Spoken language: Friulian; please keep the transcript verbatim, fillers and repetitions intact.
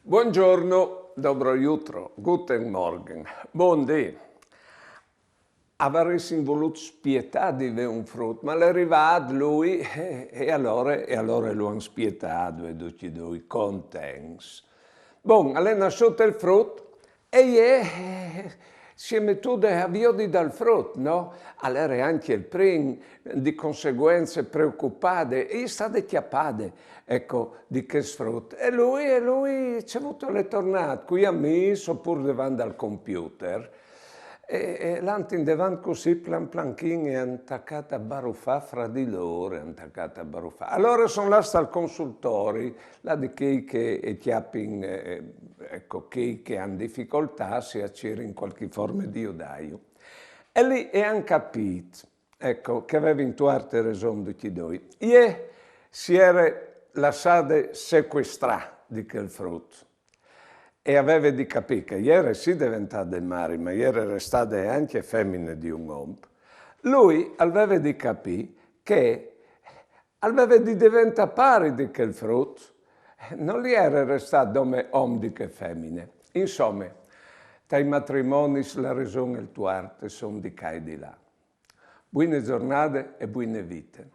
Buongiorno, dobro jutro, guten Morgen, bundì. Avaressin vulût spietâ di vê un frut, ma al è rivât lui e, e alore, e alore lu àn spietât, e ducj i doi contents. Bon, al è nassût il frut e jê, eh, si è metude a viodi dal frut, no? Al jere ancje il prin, di conseguence preocupade, e e je stade cjapade, eco, di chest frut. E lui, e lui, ce vûstu, al è tornât cui amîs, opûr devant dal computer. E, e lant indevant cussì plan planchin e àn tacât a barufâ fra di lôr, e àn tacât a barufâ. Alore a son lâts al consultori, là di chei che a cjapin, eh, eco, chei che a àn dificoltâts e a cirin cualchi forme di judâju. E li a àn capît, eco, che a vevin tuarte reson ducj i doi. Jê si jere lassade secuestrâ di chel frut. E a veve di capî che e jere sì deventade mari, ma e jere restade ancje femine di un om. Lui al veve di capî che al veve di deventâ pari di chel frut. Nol jere restât dome om di chê femine. Insome, tai matrimonis la reson e il tuart a son di ca e di là. Buine zornade e buine vite.